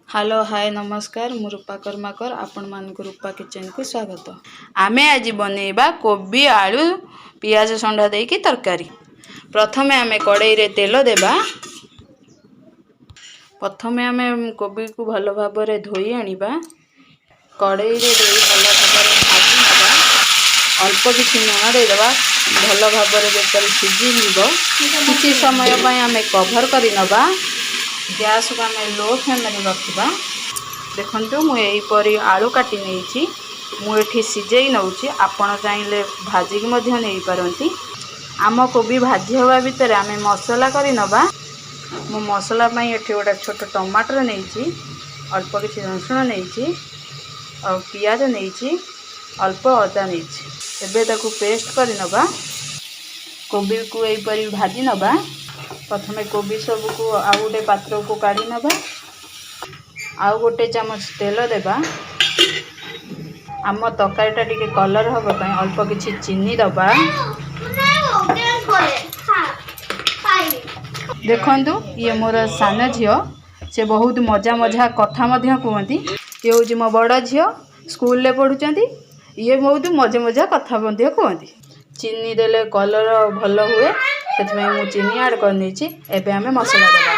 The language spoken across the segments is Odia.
ହ୍ୟାଲୋ, ହାଏ, ନମସ୍କାର। ମୁଁ ରୂପା କର୍ମାକର, ଆପଣମାନଙ୍କୁ ରୂପା କିଚେନକୁ ସ୍ୱାଗତ। ଆମେ ଆଜି ବନେଇବା କୋବି, ଆଳୁ, ପିଆଜ ଷଣ୍ଢା ଦେଇକି ତରକାରୀ। ପ୍ରଥମେ ଆମେ କଡ଼େଇରେ ତେଲ ଦେବା। ପ୍ରଥମେ ଆମେ କୋବିକୁ ଭଲ ଭାବରେ ଧୋଇ ଆଣିବା। କଡ଼େଇରେ ଦେଇ ଭଲ ଭାବରେ ଭାଜି ନେବା। ଅଳ୍ପ କିଛି ଲୁଣ ଦେଇଦେବା। ଭଲ ଭାବରେ ଯେପରି ସିଝିଯିବ, କିଛି ସମୟ ପାଇଁ ଆମେ କଭର୍ କରିନେବା। ଗ୍ୟାସକୁ ଆମେ ଲୋ ଫ୍ଲେମ୍ରେ ରଖିବା। ଦେଖନ୍ତୁ, ମୁଁ ଏହିପରି ଆଳୁ କାଟି ନେଇଛି। ମୁଁ ଏଠି ସିଝେଇ ନେଉଛି, ଆପଣ ଚାହିଁଲେ ଭାଜିକି ମଧ୍ୟ ନେଇପାରନ୍ତି। ଆମ କୋବି ଭାଜି ହେବା ଭିତରେ ଆମେ ମସଲା କରି ନେବା। ମୁଁ ମସଲା ପାଇଁ ଏଠି ଗୋଟେ ଛୋଟ ଟମାଟର ନେଇଛି, ଅଳ୍ପ କିଛି ରସୁଣ ନେଇଛି ଆଉ ପିଆଜ ନେଇଛି, ଅଳ୍ପ ଅଦା ନେଇଛି। ଏବେ ତାକୁ ପେଷ୍ଟ କରି ନେବା। କୋବିକୁ ଏହିପରି ଭାଜି ନେବା। ପ୍ରଥମେ କୋବି ସବୁକୁ ଆଉ ଗୋଟେ ପାତ୍ରକୁ କାଢ଼ି ନେବା। ଆଉ ଗୋଟେ ଚାମଚ ତେଲ ଦେବା। ଆମ ତରକାରୀଟା ଟିକେ କଲର୍ ହେବା ପାଇଁ ଅଳ୍ପ କିଛି ଚିନି ଦେବା। ଦେଖନ୍ତୁ, ଇଏ ମୋର ସାନ ଝିଅ। ସେ ବହୁତ ମଜା ମଜା କଥା ମଧ୍ୟ କୁହନ୍ତି। ଇଏ ହେଉଛି ମୋ ବଡ଼ ଝିଅ, ସ୍କୁଲରେ ପଢ଼ୁଛନ୍ତି। ଇଏ ବହୁତ ମଜା ମଜା କଥା ମଧ୍ୟ କୁହନ୍ତି। ଚିନି ଦେଲେ କଲର୍ ଭଲ ହୁଏ, ସେଥିପାଇଁ ମୁଁ ଚିନି ଆଡ଼୍ କରିନେଇଛି। ଏବେ ଆମେ ମସଲା ଦେବା।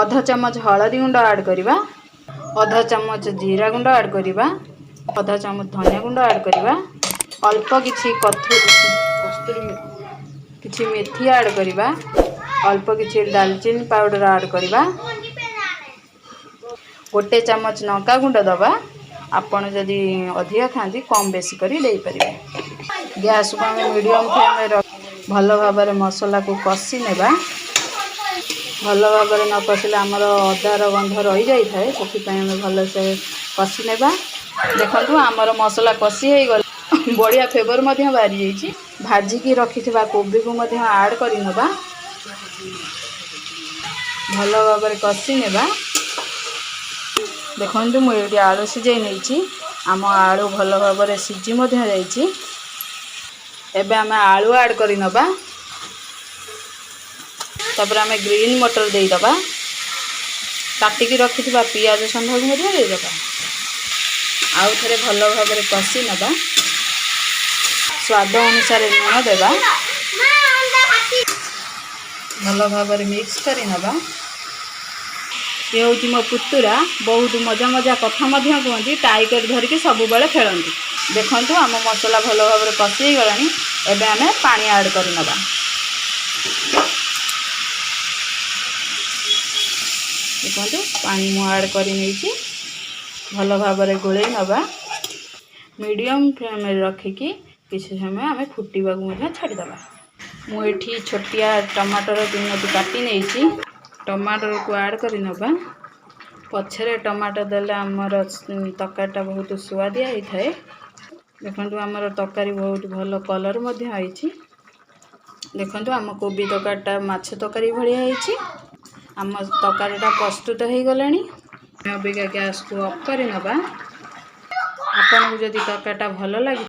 ଅଧ ଚାମଚ ହଳଦୀ ଗୁଣ୍ଡ ଆଡ଼୍ କରିବା, ଅଧ ଚାମଚ ଜିରା ଗୁଣ୍ଡ ଆଡ଼୍ କରିବା, ଅଧ ଚାମଚ ଧନିଆ ଗୁଣ୍ଡ ଆଡ଼୍ କରିବା, ଅଳ୍ପ କିଛି କିଛି ମେଥି ଆଡ଼୍ କରିବା, ଅଳ୍ପ କିଛି ଡାଲଚିନି ପାଉଡ଼ର ଆଡ଼୍ କରିବା, ଗୋଟେ ଚାମଚ ଲଙ୍କା ଗୁଣ୍ଡ ଦେବା। ଆପଣ ଯଦି ଅଧିକା ଖାଆନ୍ତି, କମ୍ ବେଶୀ କରି ଦେଇପାରିବେ। ଗ୍ୟାସକୁ ଆମେ ମିଡ଼ିୟମ୍ ଫ୍ଲେମ୍ରେ ଭଲ ଭାବରେ ମସଲାକୁ କଷି ନେବା। ଭଲ ଭାବରେ ନ କଷିଲେ ଆମର ଅଦାର ଗନ୍ଧ ରହିଯାଇଥାଏ, ସେଥିପାଇଁ ଆମେ ଭଲସେ କଷି ନେବା। ଦେଖନ୍ତୁ, ଆମର ମସଲା କଷି ହେଇଗଲା, ବଢ଼ିଆ ଫ୍ଲେଭର୍ ମଧ୍ୟ ବାହାରି ଯାଇଛି। ଭାଜିକି ରଖିଥିବା କୋବିକୁ ମଧ୍ୟ ଆଡ଼୍ କରିନେବା। ଭଲ ଭାବରେ କଷି ନେବା। ଦେଖନ୍ତୁ, ମୁଁ ଏଇଠି ଆଳୁ ସିଝେଇ ନେଇଛି। ଆମ ଆଳୁ ଭଲ ଭାବରେ ସିଝି ମଧ୍ୟ ଯାଇଛି। ଏବେ ଆମେ ଆଳୁ ଆଡ଼୍ କରିନେବା। ତାପରେ ଆମେ ଗ୍ରୀନ୍ ମଟର ଦେଇଦେବା। କାଟିକି ରଖିଥିବା ପିଆଜ ଷଣ୍ଢକୁ ମଧ୍ୟ ଦେଇଦେବା। ଆଉ ଥରେ ଭଲ ଭାବରେ କଷି ନେବା। ସ୍ୱାଦ ଅନୁସାରେ ଲୁଣ ଦେବା। ଭଲ ଭାବରେ ମିକ୍ସ କରି ନେବା। ଇଏ ହେଉଛି ମୋ ପୁତୁରା। ବହୁତ ମଜା ମଜା କଥା ମଧ୍ୟ କୁହନ୍ତି। ଟାଇଗର ଧରିକି ସବୁବେଳେ ଖେଳନ୍ତି। ଦେଖନ୍ତୁ, ଆମ ମସଲା ଭଲ ଭାବରେ କଷି ହେଇଗଲାଣି। ଏବେ ଆମେ ପାଣି ଆଡ଼୍ କରିନେବା। ଦେଖନ୍ତୁ, ପାଣି ମୁଁ ଆଡ଼୍ କରି ନେଇଛି। ଭଲ ଭାବରେ ଗୋଳେଇ ନେବା। ମିଡ଼ିୟମ୍ ଫ୍ଲେମ୍ରେ ରଖିକି କିଛି ସମୟ ଆମେ ଫୁଟିବାକୁ ମଧ୍ୟ ଛାଡ଼ିଦେବା। ମୁଁ ଏଠି ଛୋଟିଆ ଟମାଟର ତିନୋଟି କାଟି ନେଇଛି। ଟମାଟରକୁ ଆଡ଼୍ କରି ନେବା। ପଛରେ ଟମାଟୋ ଦେଲେ ଆମର ତରକାରୀଟା ବହୁତ ସୁଆଦିଆ ହେଇଥାଏ। ଦେଖନ୍ତୁ, ଆମର ତରକାରୀ ବହୁତ ଭଲ କଲର୍ ମଧ୍ୟ ହେଇଛି। ଦେଖନ୍ତୁ, ଆମ କୋବି ତରକାରୀଟା ମାଛ ତରକାରୀ ଭଳିଆ ହେଇଛି। ଆମ ତରକାରୀଟା ପ୍ରସ୍ତୁତ ହେଇଗଲାଣି। ଅବିକା ଗ୍ୟାସକୁ ଅଫ୍ କରି ନେବା। ଆପଣଙ୍କୁ ଯଦି ତରକାରୀଟା ଭଲ ଲାଗେ